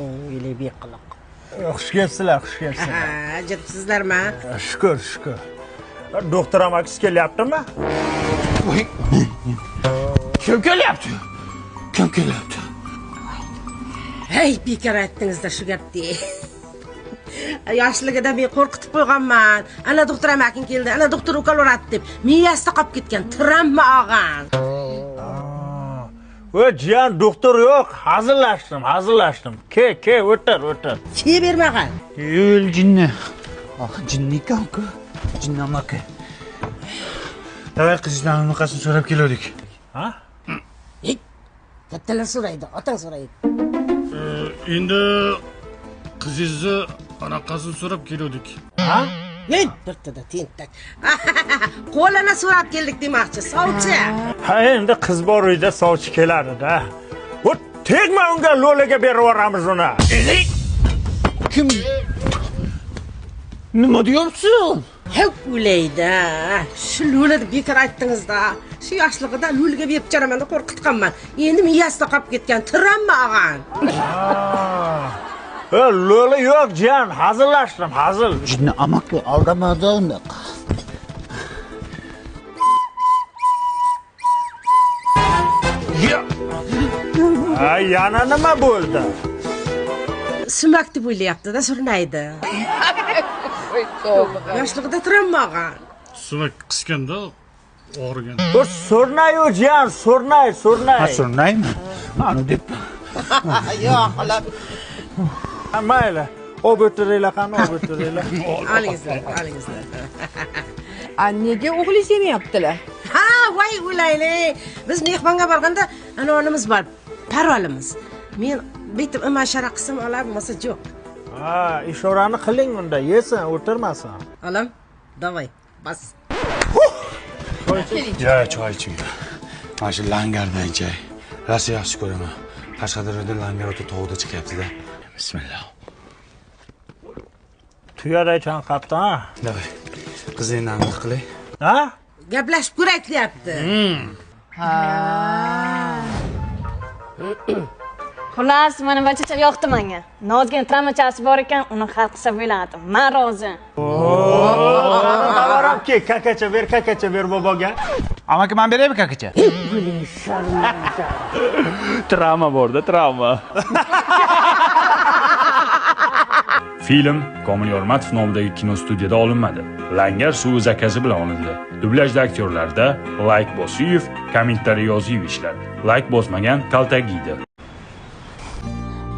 O'yli beqiliq. Xush kelibsizlar, xush kelibsizlar. Ha, ajabsizlarmi? Shukur, shukur. Doktor amakisi kelyaptimi? Kim kelyapti? Kim kelyapti? Hey, bekor aytdingizda shu gapni. Yoshligida men qo'rqitib qo'yganman. Ana doktor amaking keldi, ana doktor ukol uradi deb. Miyasida qolib ketgan, travma olgan. Voy jiyan, doktor yo'q, hazillashdim, hazillashdim. Ke, ke, o'tir, o'tir. Ke bermagan. Yo'l jinni. Ah, jinni ekan-ku. Jinni amaki. Davay qizlarning anaqasini so'rab keldik. Ha? Ey, kattalar so'raydi, otang so'raydi. Endi qizingizni anaqasini so'rab keldik. Ha? Ey, birtada tentak. Qo'lini so'rab keldik demoqchi, sovchi. Ha, endi qiz bor uyda sovchi keladi-da. Bu tegma unga, Lo'liga berib yuboramiz uni. Kim? Nima deyapsan? Hep o'laydi. Shu Lo'li deb bekor aytdingiz-da. Shu yoshligida Lo'liga berib chiqaraman deb qo'rqitganman. Endi miyasida qolib ketgan, travma olgan. Lo'li yo'q jiyan, hazillashdim, hazil. Jinni amaki aldamadi uni. Ha, yana nima bo'ldi? Sumak deb o'ylayapti-da, surnaydi. Yoshligida travma olgan. Sumak qisganda og'rigan. Bu surnay-u jiyan, surnay, surnay. Ha, surnaymi? Ani deb. Yo'q, xolos. Mayli, olib o'tiringlar, qani olib o'tiringlar. Olingizlar, olingizlar. A nega o'g'lingiz yemayaptilar? Ha, voy o'layli. Biz mehmonga borganda anonimiz bor, parolimiz. Men bitib imashara qilsam olar, bo'lmasa yo'q. Ha, ishorani qiling unda, yesin, o'tirmasin. Olam, davay, bas. Ya, choy iching. Mana shu langardan ichay. Rosa yaxshi ko'raman. Qashqadaryoda langar o'ta tog'da chiqyapti-da. Bismillah. Tuyaday chanqabdi, ha? Davay. Qizingni aniq qilay. Ha? Gaplashib ko'rak deyapti. Ha. Xullas, mana bachacha yoqdi menga. Nozgina travmachasi bor ekan, uni hal qilsa bo'ladi. Men rozi. Tovaram ke, kakacha ber, kakacha ber boboga. Amaki, men beraymi kakacha? Travma borda, travma. Film Komil Yormatov nomidagi kino studiyada olinmadi. Langar suvi zakazi bilan olindi. Dublyajda aktyorlarda layk bosiyev, kommentariy yoziyev ishlar. Layk bosmagan kaltak yeydi.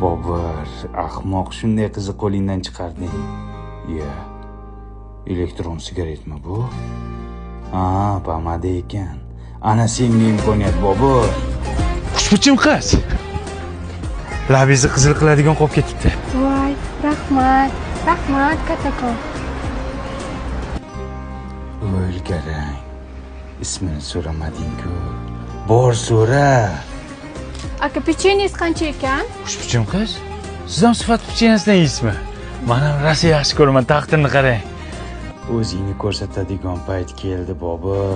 Bobur, ahmoq, shunday qizni qo'lingdan chiqarding. Ya. Elektron sigaretmi bu? Ha, pomada ekan. Ana senga imkoniyat, Bobur. Xushbichim qiz. Labingizni qizil qiladigan qolib ketibdi. Voy, rahmat, rahmat kattakon. O'lgarang. Ismini so'ramading-ku. Bor so'ra. Aka, pechenyengiz qancha ekan? Xushbichim qiz, siz ham sifat pechenyasidan yeysizmi? Men ham rosa yaxshi ko'raman, taqdirini qarang. O'zingni ko'rsatadigan payt keldi, Bobur.